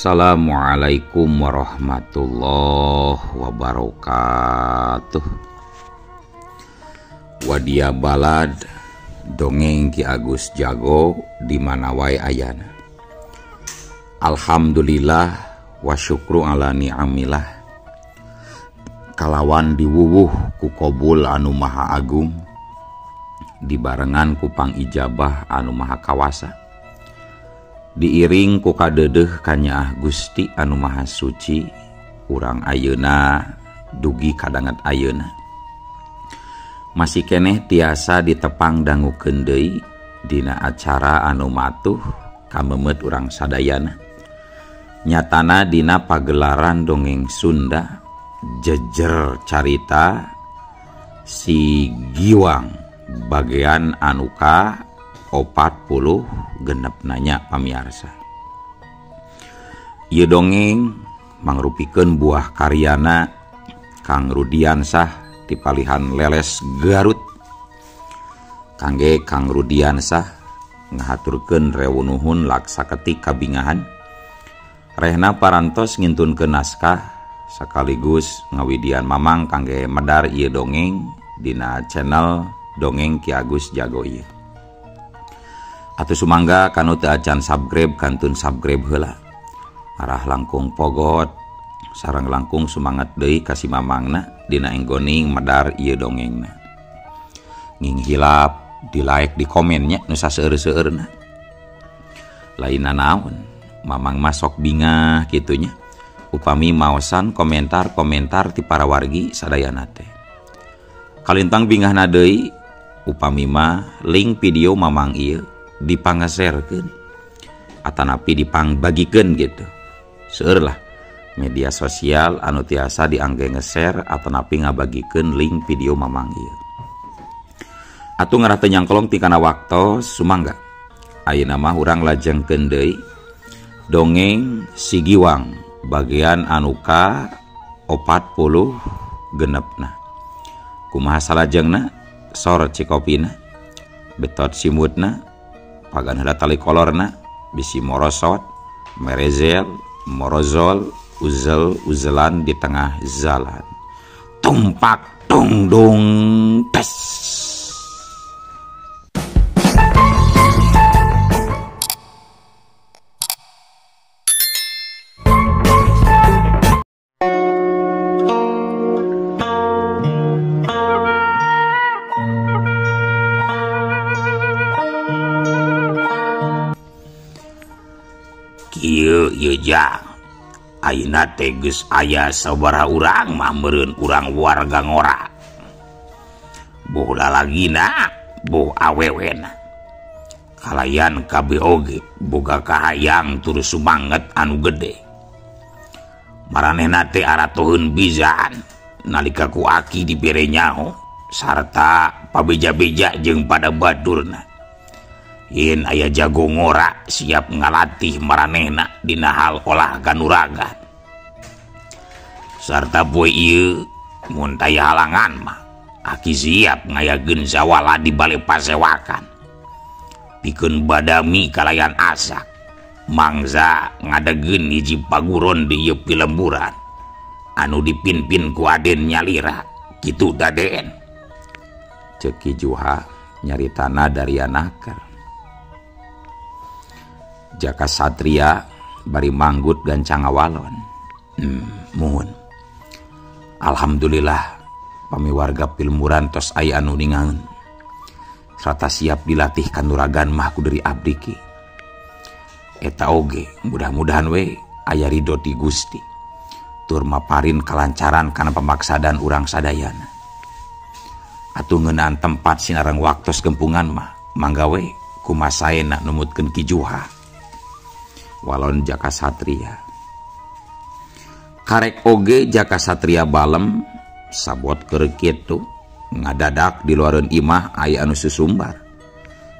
Assalamualaikum warahmatullahi wabarakatuh. Wadia balad dongeng Ki Agus Jago di mana wae ayana. Alhamdulillah wa syukru ala ni'amillah. Kalawan diwuwuh ku kobul anu maha agung, dibarengan ku pangijabah anu maha kawasa, diiring ku kadedeh kanyaah Gusti anu maha suci. Urang ayeuna dugi kadanget ayeuna masih keneh tiasa ditepang dangukeun deui dina acara anu matuh kamemet urang sadayana, nyatana dina pagelaran dongeng Sunda jejer carita si Giwang bagian anu ka 46 nanya pamiarsa. Ieu dongeng mangrupikeun buah karyana Kang Rudiansah ti palihan Leles Garut. Kangge Kang Rudiansah ngahaturkeun rewunuhun laksaketik kabingahan rehna parantos ngintunkeun naskah sekaligus ngawidian mamang kangge medar ieu dongeng dina channel Dongeng Ki Agus Jago ieu. Atuh sumangga kanu teu acan subscribe kantun subscribe heula. Arah langkung pogot sareng langkung sumangat deui ka si mamangna dina enggoning medar ieu dongengna. Nging hilap di like di komennya nu saseueur-seueurna. Lainna naon, mamang mah sok bingah kitu nya. Upami maosan komentar-komentar ti para wargi sadayana teh. Kalintang bingahna deui upami mah link video mamang ieu dipangaserkeun atanapi dipangbagikeun gitu. Seueur lah media sosial anu tiasa diangge nge-share atanapi ngabagikeun link video mamang ieu. Atuh ngarah teu nyangkolong ti kana waktos sumangga. Ayeuna mah urang lajengkeun deui dongeng si Giwang bagian anu ka 46. Kumaha salajengna sor cikopina betot simutna pagan heula tali kolorna bisi morosot merezel morozol uzel uzelan di tengah jalan tumpak tungdung tes. Kieu ieu jang ayeuna teh geus aya sabaraha urang mah meureun urang warga ngora, boh lalagina boh awewena kalayan kabeh oge boga kahayang tur sumanget anu gede. Maranehna teh aratoheun bizaan nalika ku aki dibere nyaho sarta pabeja-beja jeung pada badurna. Yen aya jago ngora siap ngalatih maranehna dina hal olah kanuragan. Sarta poe ieu mun taya halangan mah aki siap ngayageun sawala di bale pasewakan. Pikeun badami kalayan asak mangsa ngadegeun hiji paguron di ieu pilemburan anu dipinpin ku Aden Nyalira kitu daden. Ceuk Ki Juha nyaritana dari anaker. Jaka Satria bari manggut gancang awalon. Muhun. Alhamdulillah pami warga pilmuran tos aya anu ningaeun. Sarta siap dilatih kanuragan mah ku deuri abdi ki. Eta oge mudah-mudahan we aya ridho ti Gusti. Tur maparin kalancaran kana pamaksadan urang sadayana. Atuh ngeunaan tempat sinareng waktos gempungan mah mangga we kumasaena numutkeun Ki Juha. Walon Jaka Satria karek oge Jaka Satria balem sabot keur kitu ngadadak di luareun imah aya anu susumbar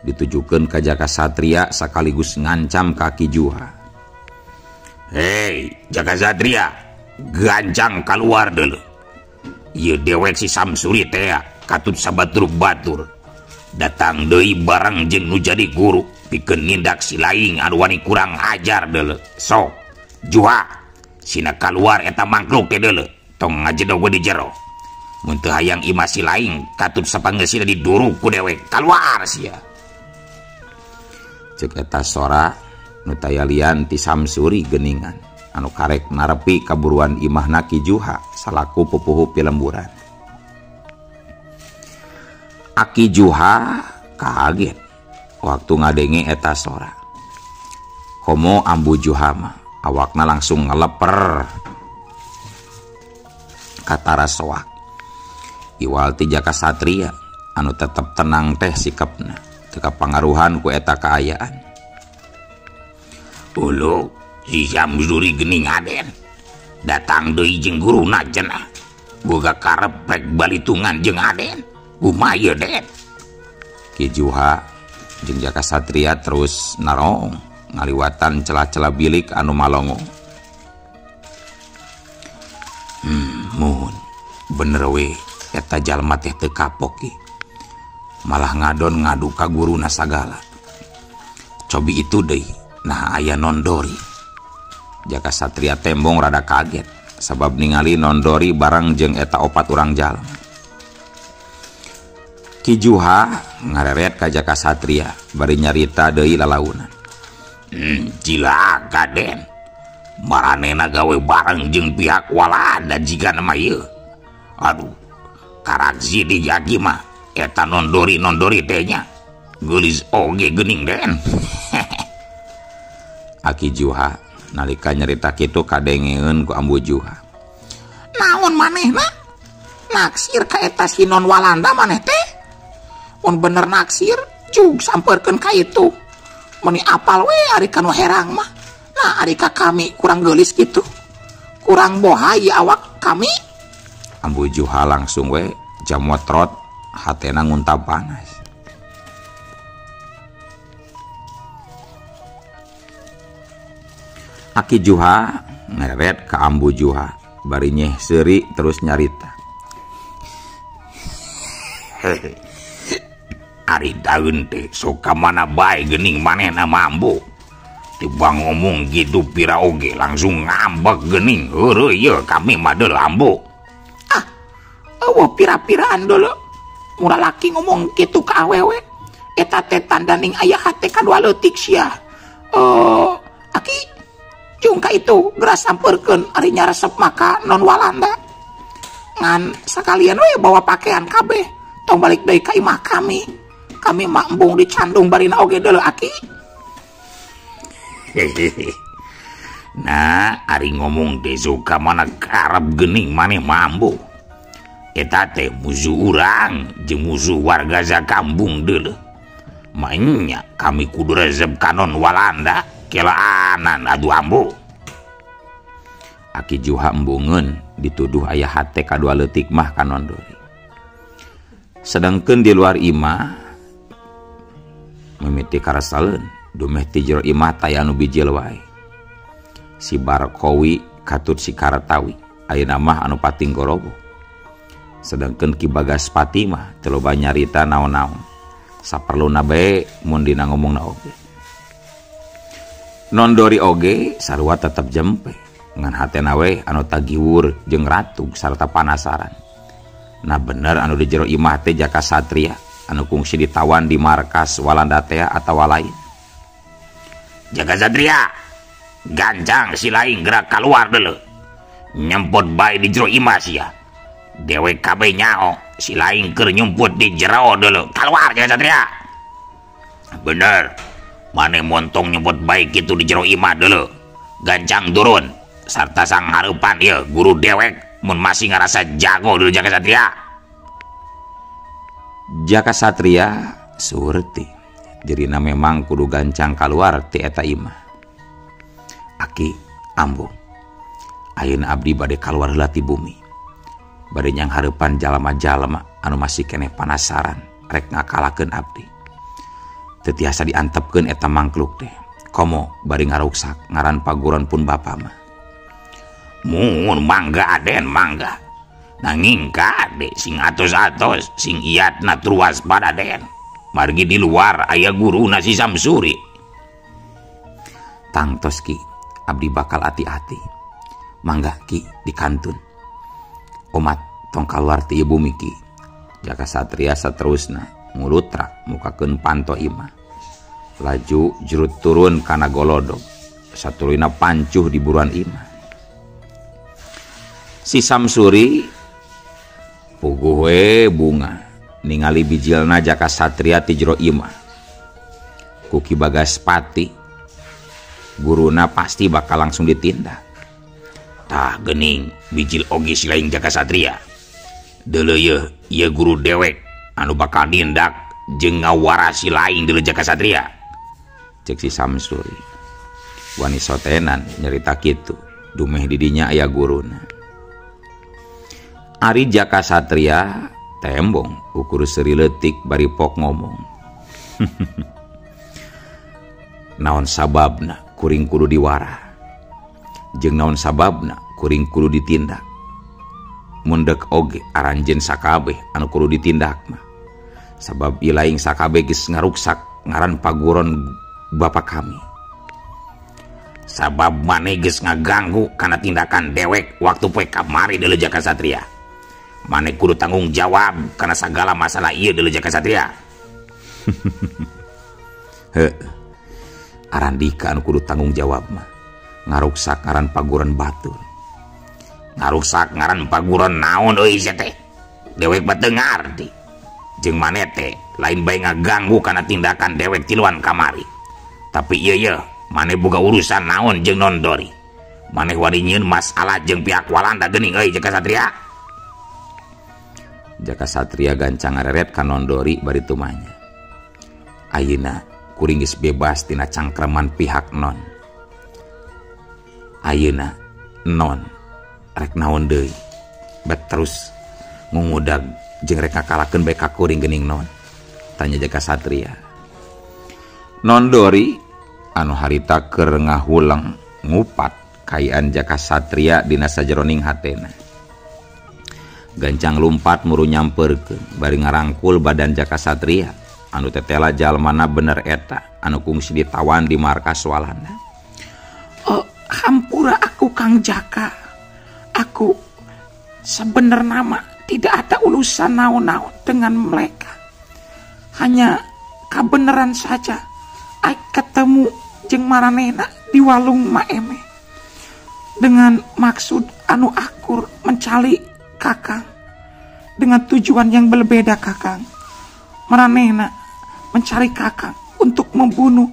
ditujukeun ka Jaka Satria sekaligus ngancam ka Ki Juha. Hei Jaka Satria, gancang keluar dulu. Ieu dewek si Samsuri teh katut sabatur batur datang deui bareng jeung nu jadi guru pikeun nindak si laing anu wani kurang ajar deuleu. Sok Juha sina kaluar eta mangkluk teh deuleu tong ngajedog di jero. Mun teu hayang imah si laing katut sapangeusina diduruk ku dewek kaluar sia. Cek eta sora nu taya lian ti Samsuri geuningan anu karek narepi kaburuan imahna Ki Juha salaku pupuhu pilemburan. Aki Juha kaget waktu ngadenge eta sora. Komo ambu Juha mah awakna langsung ngeleper katara soak. Iwal ti Jaka Satria anu tetep tenang teh sikapna teu kapangaruhan ku eta kaayaan. Ulu si Samsuri geuning aden datang deui jeung guruna cenah. Boga karep rek balitungan jeung aden. Kumaha ieu den? Ki Juha jeung Jaka Satria terus narong ngaliwatan celah-celah bilik anu malongo. Muhun bener we eta jalma teh teu kapok ki. Malah ngadon ngadu ka guruna sagala. Cobi itu deui nah aya Nondori. Jaka Satria tembong rada kaget sabab ningali Nondori bareng jeung eta opat urang jalma. Ki Juha ngareret ka Jaka Satria bari nyarita deui lalaunan. Cilaka den. Maranena gawe bareng jeung pihak Walanda jigana mah ieu. Aduh, karaksi di jaki mah eta nondori-nondori teh nya. Geulis oge geuning den. Aki Juha nalika nyarita kitu kadengeun ku Ambu Juha. Naon manehna? Naksir ka eta si non Walanda maneh teh? Mun bener naksir, jug sampeurkeun ka itu. Meni apal we ari ka nu herang mah. Nah ari ka kami kurang geulis kitu. Kurang bohai awak kami. Ambu Juha langsung we jamotrot hatena nguntap panas. Aki Juha ngeret ka Ambu Juha bari nyeh seuri terus nyarita. Ari daun teh sok ka mana bae geuning manehna mambu. Tibang ngomong gitu pira oge langsung ngambek geuning. Heureui ieu kami mah deul ambu. Ah, eueuh pira-piraan deuleu. Murah laki ngomong kitu ka awewe. Eta teh tandaning aya hate kadua leutik sia. Aki jung ka itu geura sampeurkeun ari nyaresep maka non Walanda. Ngan sakalian we bawa pakaian kabeh. Tong balik deui ka imah kami. Kami mah embung dicandung barina oge deuleu aki. Nah, ari ngomong teh suka mana karep geuning maneh mambu. Eta teh musuh urang jeung musuh warga sakampung deuleu. Maenya kami kudu resep kanon Walanda kelaanan atuh ambu. Aki Juha embungeun dituduh aya hate kadua leutik mah kanon deui. Sedangkeun di luar imah mimiti karasaleun dumeh ti jero imah taya anu bijil wae. Si Barkowi katut si Kartawi ayeuna mah anu pating gorobo. Sedangkeun Ki Bagaspati mah teu loba nyarita naon-naon. Saperluna bae mun dina ngomongna oge. Nondori oge sarua tetep jempe ngan hatena we anu tagiwur jeung ratug sarta panasaran. Nah bener anu di jero imah teh Jaka Satria anu kungsi ditawan di markas Walanda teh atawa lain. Jaka Satria, gancang si lain gerak keluar dulu. Nyemput bae di jero imah sia. Dewek kabeh nyao, si lain keur nyumput di jero dulu. Keluar Jaka Satria. Bener, maneh montong nyumput bae kitu di jero imah dulu. Gancang turun sarta sang hareupan ieu guru dewek mun masih ngarasa jago dulu Jaka Satria. Jaka Satria surti dirina memang kudu gancang kaluar ti eta imah. Aki ambu ayeuna abdi bade kaluar heula ti bumi. Bade nyang hareupan jalma-jalma anu masih keneh panasaran rek ngakalakeun abdi. Teu tiasa diantepkeun eta mangkluk teh. Komo bari ngaruksak ngaran paguron pun bapa mah. Mun mangga aden mangga. Nanging kade sing atos-atos sing iatna truas pada den. Margi di luar aya guru nasi Samsuri. Tangtos ki Abdi bakal hati-hati. Mangga Ki di kantun. Omat tong kaluar ti bumi Ki. Jaka Satria saterusna ngulutrak mukakeun panto imah. Laju jurut turun kana golodog. Satuluyna pancuh di buruan imah. Si Samsuri puguh we bunga ningali bijilna Jaka Satria ti jero imah. Ku Ki Bagaspati guruna pasti bakal langsung ditindak. Tah geuning bijil oge si laing Jaka Satria. Deuleu yeuh ieu guru dewek anu bakal nindak jeung ngawara si laing deuleu Jaka Satria. Cek si Samsuri. Wani sotenan nyarita kitu dumeh didinya aya guruna. Ari Jaka Satria tembong ukur seuri leutik bari pok ngomong. Naon sababna kuring kudu diwarah, jeung naon sababna kuring kudu ditindak. Mun deuk oge aranjeun sakabeh anu kudu ditindak mah. Sabab ieu laing sakabeh geus ngaruksak ngaran paguron bapa kami. Sabab maneh geus ngaganggu kana tindakan dewek waktu poe kamari deuleu Jaka Satria. Maneh kudu tanggung jawab kana sagala masalah ieu deuleu Jaka Satria. Heuh. Arandika anu kudu tanggung jawab mah ngaruksak ngaran paguron batur. Ngaruksak ngaran paguron naon euy sia teh? Dewek mah teu ngarti. Jeung maneh teh lain bae ngaganggu kana tindakan dewek tiluan kamari. Tapi ieu yeuh maneh boga urusan naon jeung Nondori. Maneh wani nyieun masalah jeung pihak Walanda geuning euy Jaka Satria. Jaka Satria gancang ngareret ka Nondori bari tumanya. Ayeuna kuring geus bebas tina cangkreman pihak non. Ayeuna non rek naon deui? Bet terus ngungudag jeung rek ngakalakeun bae ka kuring geuning non. Tanya Jaka Satria. Nondori anu harita keur ngahuleng ngupat kayaan Jaka Satria dina sajeroning hatena. Gancang lumpat muru nyamperkeun bari ngarangkul badan Jaka Satria anu tetela jalmana bener eta anu kungsi ditawan di markas Walanda. Oh, hampura aku Kang Jaka. Aku sebenarnya mah tidak ada urusan naon-naon dengan mereka. Hanya kabeneran saja. Aik ketemu jeung maranehna di walung Maeme dengan maksud anu akur mencari kakang dengan tujuan yang berbeda kakang. Maranehna mencari kakang untuk membunuh,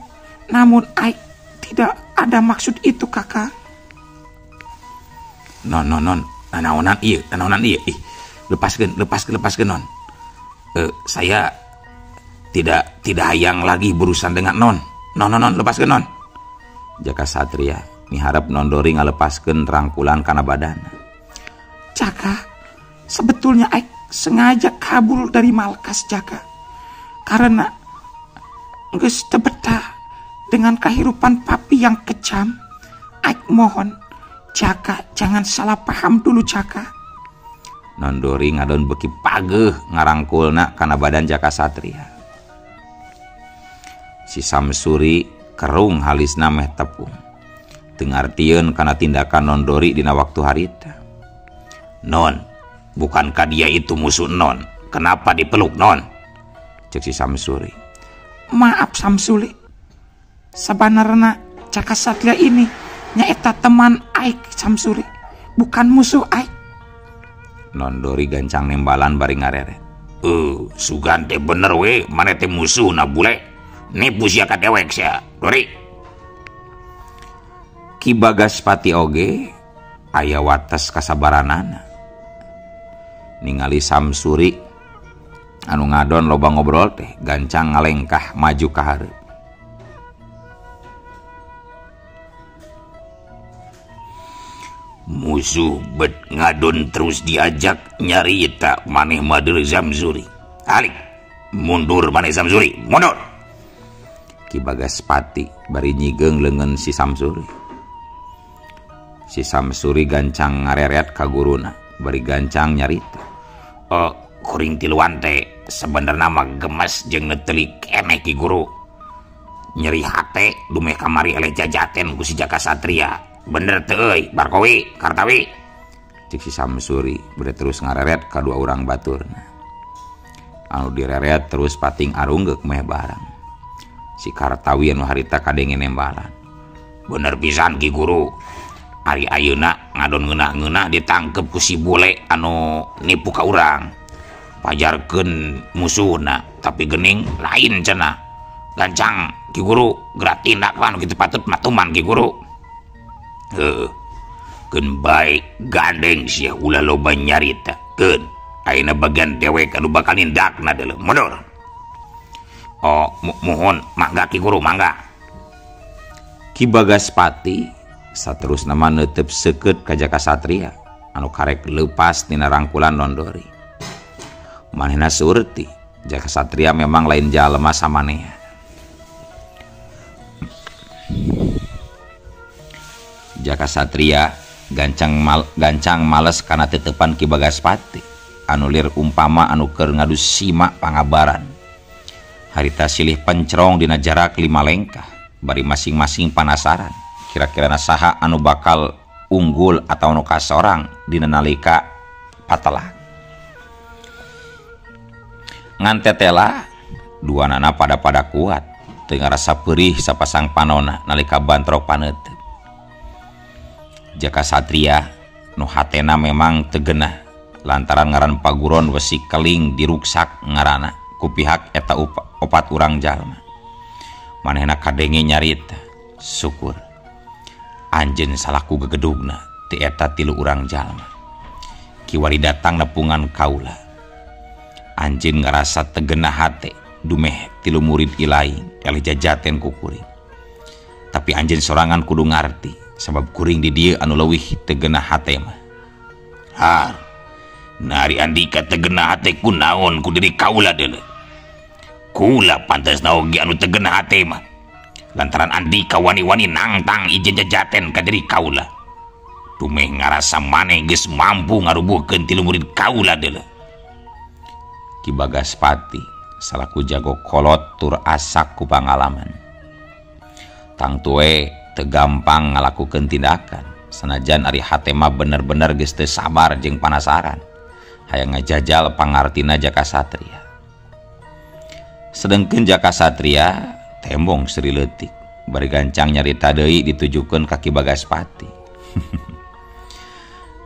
namun aik tidak ada maksud itu kakang. Non non non, nanaonan ieu, nanaonan ieu. Ih, lepaskeun non. Saya tidak hayang lagi berurusan dengan non. Non non non, lepaskeun non. Jaka Satria miharep Nondori ngalepaskeun rangkulan kana badana. Jaka, sebetulnya aik sengaja kabur dari markas Jaka karena geus teu betah dengan kehidupan papi yang kejam. Aik mohon Jaka jangan salah paham dulu Jaka. Nondori ngadon beki pageuh ngarangkulna kana badan Jaka Satria. Si Samsuri kerung halisna meh tepung. Teu ngartieun kana tindakan Nondori dina waktu harita. Non, bukankah dia itu musuh non? Kenapa dipeluk non? Cek si Samsuri. Maaf Samsuri, sebenarnya Jaka Satria ini nyaeta teman aik Samsuri, bukan musuh aik. Nondori gancang nembalan bari ngareret. Sugan teh bener we, maneh teh musuh na bule. Nipu sia ka dewek sia, Dori. Ki Bagaspati oge aya wates kasabaranana. Ningali Samsuri anu ngadon loba ngobrol teh gancang ngalengkah maju ka hareup. Musuh bet ngadon terus diajak nyarita maneh mah deuleu Samsuri. Alik, mundur maneh Samsuri, mundur. Ki Bagaspati bari nyigeung leungeun si Samsuri. Si Samsuri gancang ngareret ka guruna bari gancang nyarita. Oh, kuring tiluan teh sebenarna mah gemes jeung neuteli keneh ki guru. Nyeri hate dumeh kamari eleh jajaten ku si Jaka Satria. Bener teu euy Barkowi Kartawi. Cek si Samsuri bade terus ngareret ka dua urang baturna. Anu direret terus pating arunggeuk meh barang. Si Kartawi anu harita kadenge nembalan. Bener pisan Ki Guru. Ari ayeuna ngadon ngeunah-ngeunah ditangkep ku si bule anu nipu ka urang. Pajarkeun musuhna tapi geuning lain cenah. Gancang Ki Guru geura tindak lah nu kitu patut matuman Ki Guru. Heuh. Keun bae gandeng sia ulah loba nyarita. Keun ayeuna bagian dewek anu bakal nindakna deuleu. Mundur. Oh, muhun mangga Ki Guru mangga. Ki Bagaspati saterusna mah neuteup seukeut ka Jaka Satria anu karek leupas tina rangkulan Nondori. Manehna surti Jaka Satria memang lain jalma samanea. Jaka Satria gancang males kana tetepan Ki Bagaspati anu lir umpama anu keur ngadu simak pangabaran. Harita silih pencrong dina jarak 5 lengkah bari masing-masing panasaran kira-kira saha anu bakal unggul atau anu kasorang dina nalika patelah. Ngan tetela dua nana pada-pada kuat teu ngarasa perih sapasang panona nalika bantrok paneuteub. Jaka Satria nu hatena memang tegenah lantaran ngaran paguron wesi keling diruksak ngarana ku pihak eta opat urang jalma. Manehna kadenge nyarita syukur anjeun salaku gegedugna ti eta tilu urang jalma. Kiwari datang nepungan kaula. Anjeun ngarasa tegenah hate dumeh tilu murid ilaing eleh jajaten ku kuring. Tapi anjeun sorangan kudu ngarti sabab kuring di dieu anu leuwih tegenah hate mah. Har, nari andika tegenah hate ku naon ku diri kaula deuleu. Kula pantasna oge anu tegenah hate mah. Lantaran andika wani-wani nangtang ijen jajaten ka diri kaula. Dumeh ngarasa maneh geus mampu ngarubuhkeun tilu murid kaula deuleu. Ki Bagaspati salaku jago kolot tur asak ku pangalaman. Tangtue teu gampang ngalakukeun tindakan sanajan ari hate mah bener-bener geus teu sabar jeung panasaran hayang ngajajal pangartina Jaka Satria. Sedengkeun Jaka Satria tembong seri leutik bari gancang nyarita deui ditujukeun ka Ki Bagaspati.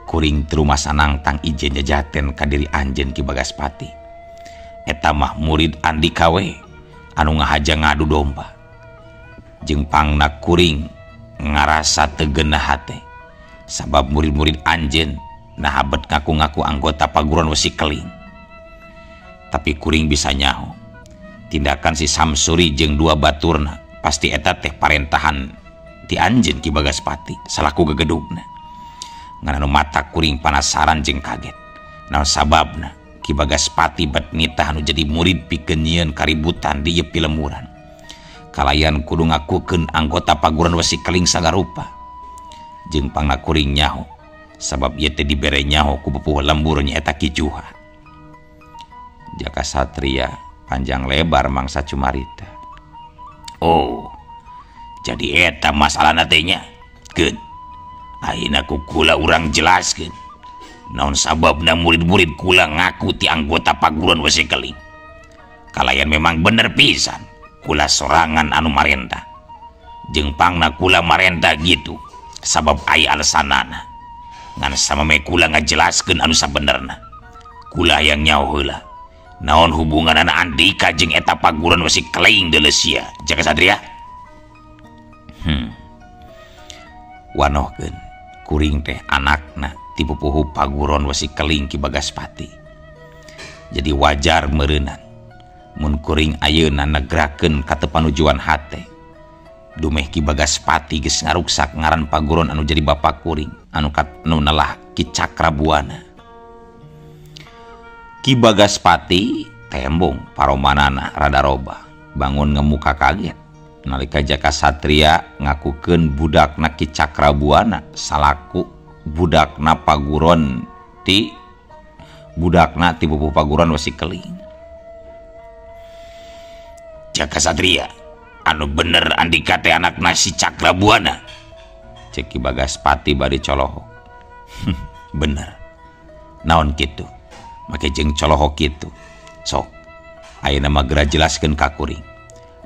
Kuring teu rumasa nangtang ijen jajaten ka diri anjeun Ki Bagaspati. Eta mah murid andika we anu ngahaja ngadu domba. Jeung pangna kuring ngarasa tegenah hate sabab murid-murid anjeun naha bet ngaku-ngaku anggota paguron wesi keling. Tapi kuring bisa nyaho tindakan si Samsuri jeung dua baturna pasti eta teh parentahan ti anjeun Ki Bagaspati salaku gegedugna. Ngan anu mata kuring panasaran jeung kaget. Naon sababna Ki Bagaspati bet nitah anu jadi murid pikeun nyieun kaributan di ieu pilemuran. Kalayan kudu ngakukeun anggota paguron wesi keling sagarupa. Jeung pangna kuring nyaho sabab ieu teh dibere nyaho ku pupuh lembur nyaeta Ki Juha. Jaka Satria panjang lebar mangsa cumarita. Oh, jadi eta masalahna teh nya. Keun. Ayeuna ku kula urang jelaskeun. Naon sababna murid-murid kula ngaku ti anggota paguron wesi keling. Kalayan memang bener pisan kula sorangan anu marenta. Jeung pangna kula marenta gitu sabab aya alasanana. Ngan sameme kula ngajelaskeun anu sabenerna. Kula hayang nyaho heula. Naon hubunganana andika jeung eta paguron wesi keling deuleu sia, Jaka Satria? Wanohkeun kuring teh anakna ti pupuhu paguron wesi keling Ki Bagaspati. Jadi wajar meureunan mun kuring ayeuna negrakeun ka teu panujuan hate. Dumeh Ki Bagaspati geus ngaruksak ngaran paguron anu jadi bapa kuring anu anu nelah Ki Cakrabuana. Ki Bagaspati tembong paromanana rada robah bangun ngemuka kaget nalika Jaka Satria ngakukeun budakna Ki Cakrabuana salaku budakna paguron ti budakna ti pupuh paguron wesi keling. Jaka Satria anu bener andika teh anakna si Cakrabuana. Cek Ki Bagaspati bari colohok. Bener. Naon kitu? Make jeung colohok kitu. Sok ayeuna mah geura jelaskeun ka kuring.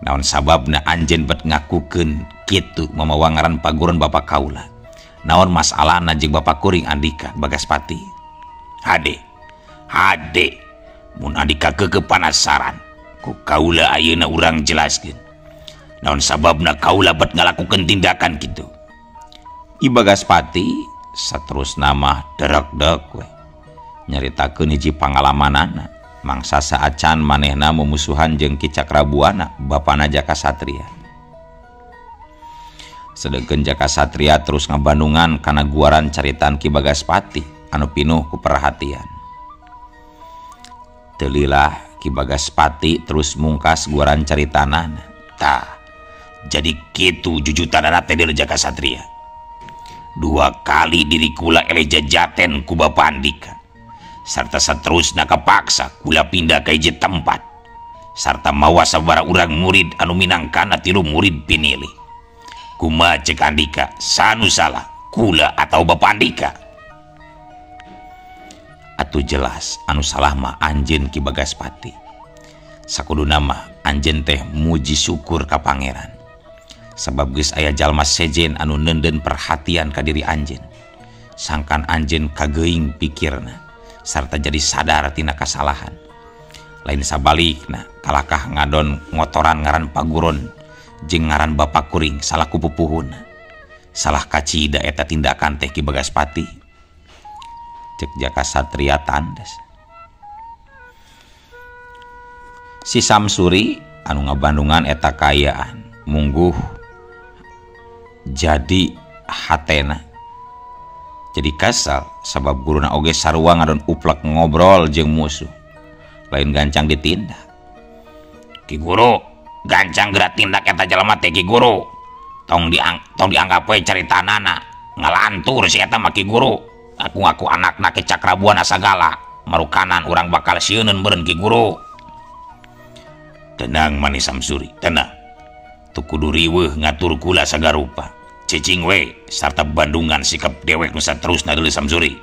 Naon sababna anjeun bet ngakukeun kitu mamawa ngaran paguron bapa kaula. Naon masalahna jeung bapa kuring Andika Bagaspati? Hade. Hade. Mun Andika keukeuh panasaran, ku kaula ayeuna urang jelaskeun. Naon sababna kaula bet ngalakukeun tindakan kitu. Ki Bagaspati saterusna mah derek-dek we. Nyaritakeun hiji pangalamanana. Mangsa saacan manehna mumusuhan jeung Ki Cakrabuana bapana Jaka Satria. Sedengkeun Jaka Satria terus ngabandungan kana guaran caritaan Ki Bagaspati anu pinuh ku perhatian. Teu lila Ki Bagaspati terus mungkas guaran caritanana. Tah, jadi kitu jujutanana teh deuleu Jaka Satria. Dua kali diri kula eleh jajaten ku bapa Andika. Sarta saterusna kapaksa kula pindah ka hiji tempat. Sarta mawa sabaraha urang murid anu minangkana tilu murid pinilih. Kumaha cek Andika, sanu salah, kula atau bapa Andika? Atuh jelas anu salah mah anjeun Ki Bagaspati. Sakuduna mah anjeun teh muji syukur ka pangeran. Sabab geus aya jalma sejen anu neundeun perhatian ka diri anjeun. Sangkan anjeun kageuing pikirna sarta jadi sadar tina kasalahan. Lain sabalikna kalakah ngadon ngotoran ngaran paguron jeung ngaran bapa kuring salaku pupuhuna. Salah kacida eta tindakan teh Ki Bagaspati. Cek Jaka Satria tandes. Si Samsuri anu ngabandungan eta kaayaan mungguh jadi hatena. Jadi kasal sabab guruna oge sarua ngadon uplek ngobrol jeung musuh. Lain gancang ditindak. Ki Guru, gancang geura tindak eta jelema teh Ki Guru. Tong dianggap we caritanana, ngalantur si eta mah Ki Guru. Aku ngaku anakna Ki Cakrabuana sagala, marukanan urang bakal sieuneun meureun Ki Guru. Tenang manis Samsuri, tenang. Teu kudu riweuh ngatur kula sagarupa. Cicing we sarta bandungan sikap dewek nu saterusna deuleu Samsuri.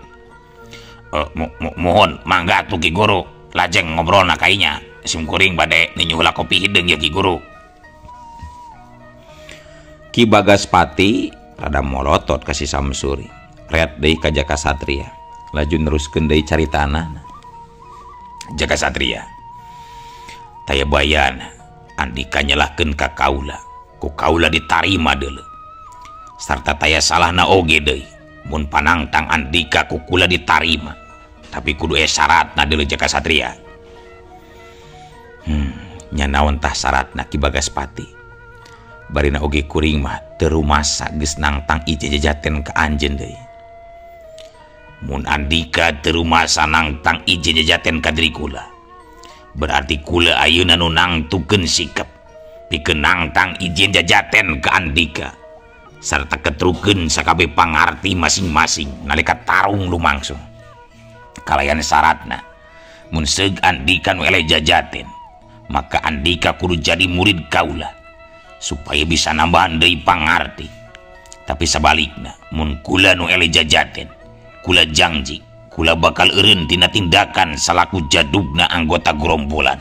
Mohon mangga atuh Ki Guru, lajeng ngobrolna ka inya. Sim kuring bade ninyu heula kopi hideung ya Ki Guru. Ki Bagaspati rada molotot ka si Samsuri. Ret deui ka Jaka Satria. Laju neruskeun deui caritana. Jaka Satria, taya bayan Andika nyalahkeun ka kaula. Ku kaula ditarima deuleu. Sarta taya salahna oge deui. Mun panangtang Andika ku kula ditarima. Tapi kudu aya syaratna deuleu Jaka Satria. Nya naon tah syaratna Ki Bagaspati? Barina oge kuring mah teu rumasa geus nangtang ije jajaten ka anjeun deui. Mun Andika teu rumasa nangtang ije jajaten ka diri kula, berarti kula ayeuna nu nangtukeun sikap pikeun nangtang izin jajaten ka Andika sarta ketrukeun sakabeh pangarti masing-masing nalika tarung lumangsung. Kalayan syaratna mun seug Andika nu eleh jajaten, maka Andika kudu jadi murid kaula supaya bisa nambahan deui pangarti. Tapi sabalikna mun kula nu eleh jajaten, kula janji kula bakal eureun tina tindakan salaku jadugna anggota gerombolan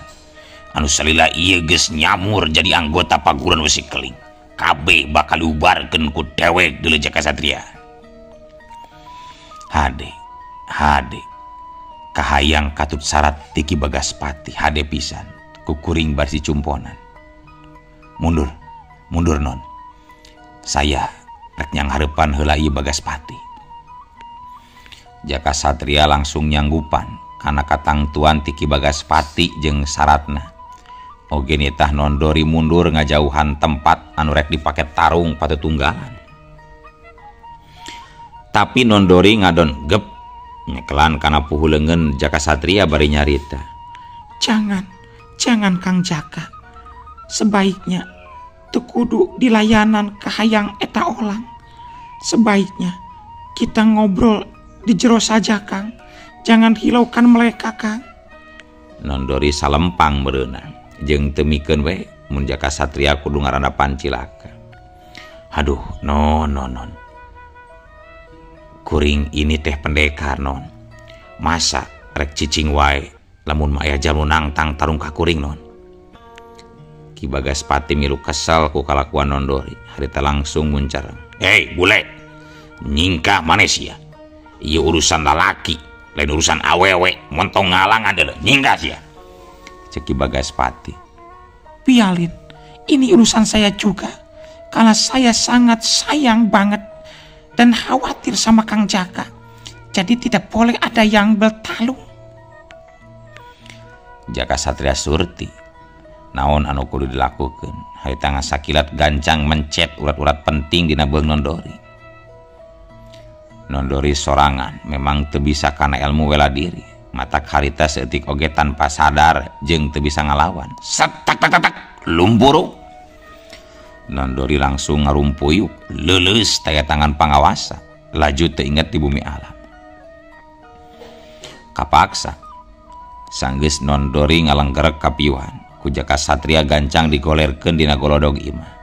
anu salila ieu geus nyamur jadi anggota paguron Wesi Keling. Kabeh bakal diubarkeun ku dewek deuleu Jaka Satria. Hade, hade. Kahayang katut syarat ti Ki Bagaspati hade pisan ku kuring barsi cumponan. Mundur, mundur non. Saya rek nyanghareupan heula ieu Bagaspati. Jaka Satria langsung nyanggupan kana katangtuan ti Ki Bagaspati jeung syaratna. Oge nitah nondori mundur ngajauhan tempat anu rek dipake tarung patutunggalan. Tapi nondori ngadon gep nyekelan kana puhu leungeun Jaka Satria bari nyarita. Jangan, jangan Kang Jaka. Sebaiknya teu kudu dilayanan kahayang eta olang. Sebaiknya kita ngobrol di jero saja Kang. Jangan hilaukan mereka Kang. Nondori salempang meureunna jeung teu mikeun we mun Jaka Satria kudu ngarandapan cilaka. Aduh, non non non. Kuring ini teh pendekar non. Masa rek cicing wae lamun mah aya jalmu nangtang tarung ka kuring non. Ki Bagaspati milu kesel ku kalakuan Nondori, harita langsung muncar. Hei bule, nyingkah maneh sia. Ieu urusan lalaki, lain urusan awewe, montong ngalangan deuleu, nyingkah sia. Cek Ki Bagaspati. Bialin, ini urusan saya juga. Karena saya sangat sayang banget dan khawatir sama Kang Jaka. Jadi tidak boleh ada yang bertalung. Jaka Satria Surti, naon anu kudu dilakukeun? Harita ngasakilat gancang mencet urat-urat penting dina beung Nondori. Nondori sorangan memang teu bisa kana ilmu bela diri. Matak harita saeutik oge tanpa sadar jeung teu bisa ngalawan. Set tak tak tak tak lumpurung. Nondori langsung ngarumpuyuk, leuleus taya tangan pangawasa, laju teu inget di bumi alam. Kapaksa sanggeus Nondori ngalenggerek kapiuhan, ku Jaka Satria gancang digolerkeun dina golodog imah.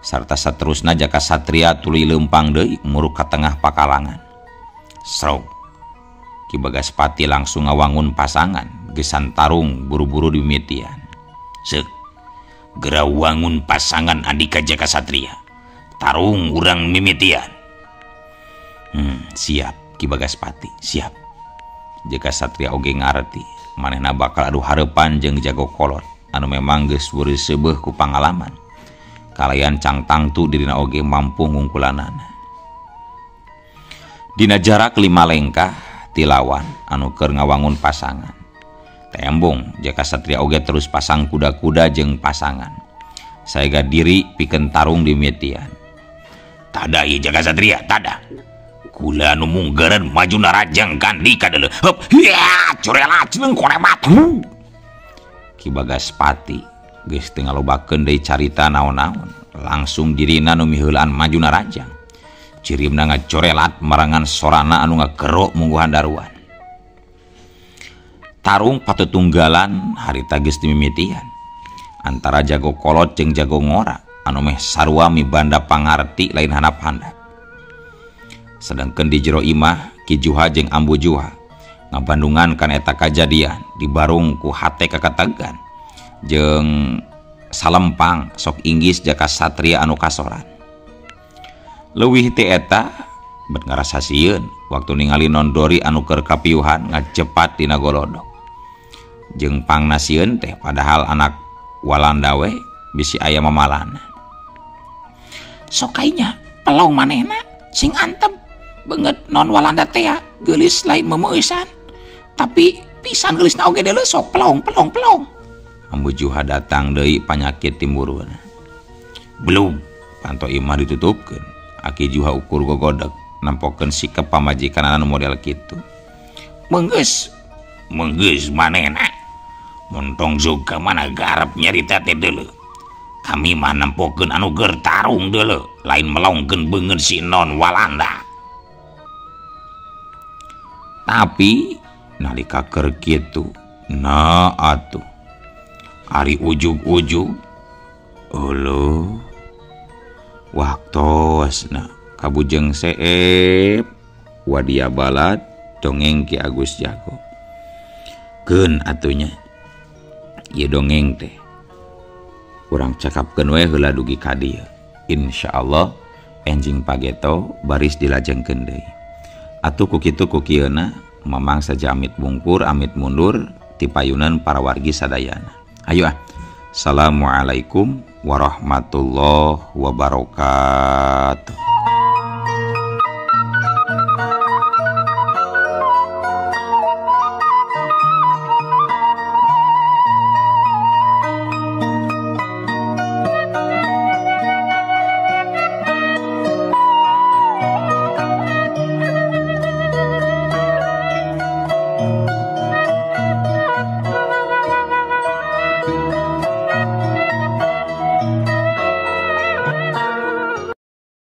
Sarta saterusna Jaka Satria tuluy leumpang deui muruk ka tengah pakalangan. Srog. Ki Bagaspati langsung ngawangun pasangan, gesan tarung buru-buru dimimitian. Seuk. Gera wangun pasangan andika Jaka Satria. Tarung urang mimitian. Siap Ki Bagaspati, siap. Jaka Satria oge ngarti manehna bakal adu hareupan jeung jago kolot anu memang geus seubeuh ku pangalaman. Kalayan cang tangtu dirina oge mampu ngungkulanana. Dina jarak 5 lengkah ti lawan anu keur ngawangun pasangan. Tembong Jaka Satria oge terus pasang kuda-kuda jeung pasangan. Saega diri pikeun tarung dimimitian. Tada ieu Jaka Satria, tada. Kula nu munggaran maju narajang gandika deuleu. Heup, hiya, curela cileung koremat. Ki Bagaspati geus teu ngalobakeun deui carita naon-naon, langsung dirina nu miheulaan maju narajang. Cirimna ngacorelat marangan sorana anu ngagerok mungguhan daruan. Tarung patutunggalan harita geus dimimitian. Antara jago kolot jeung jago ngora anu meh sarua mibanda pangarti lain handap-handap. Sedangkan di jero imah Ki Juha jeung Ambu Juha ngabandungan kana eta kajadian dibarung ku hate kakategan jeung salempang sok inggis Jaka Satria anu kasoran. Leuwih ti eta bet ngarasa sieun waktu ningali Nondori anu keur kapiuhan ngajepat dina golodog. Jeung pangna sieun teh padahal anak Walanda we bisi aya mamalana. Sok kainya pelong manehna sing antep beungeut non Walanda teh geulis lain memeusan. Tapi pisan geulisna oge deuleu sok pelong pelong pelong. Ambu Juha datang deui panyakit timuruna. Belum panto imah ditutupkeun. Aki Juha ukur gogodeg nempokeun sikap pamajikan anu model kitu. Menggeus menggeus manehna. Montong juga mana garap nyarita teh deuleu. Kami mah nempokeun anu ger tarung deuleu, lain melongkeun beungeut si non Walanda. Tapi nalika keur kitu, nah atuh. Ari ujug-ujug euleuh. Waktosna kabujeng seep wadia balad dongeng Ki Agus Jago. Keun atunya ieu dongeng teh urang cakapkeun we heula dugi ka dieu. Insyaallah enjing pageto baris dilajengkeun deui. Atuh ku kitu ku kieuna mamang saja amit bungkur amit mundur ti payunan para wargi sadayana. Ayo ah. Assalamualaikum warahmatullahi wabarakatuh.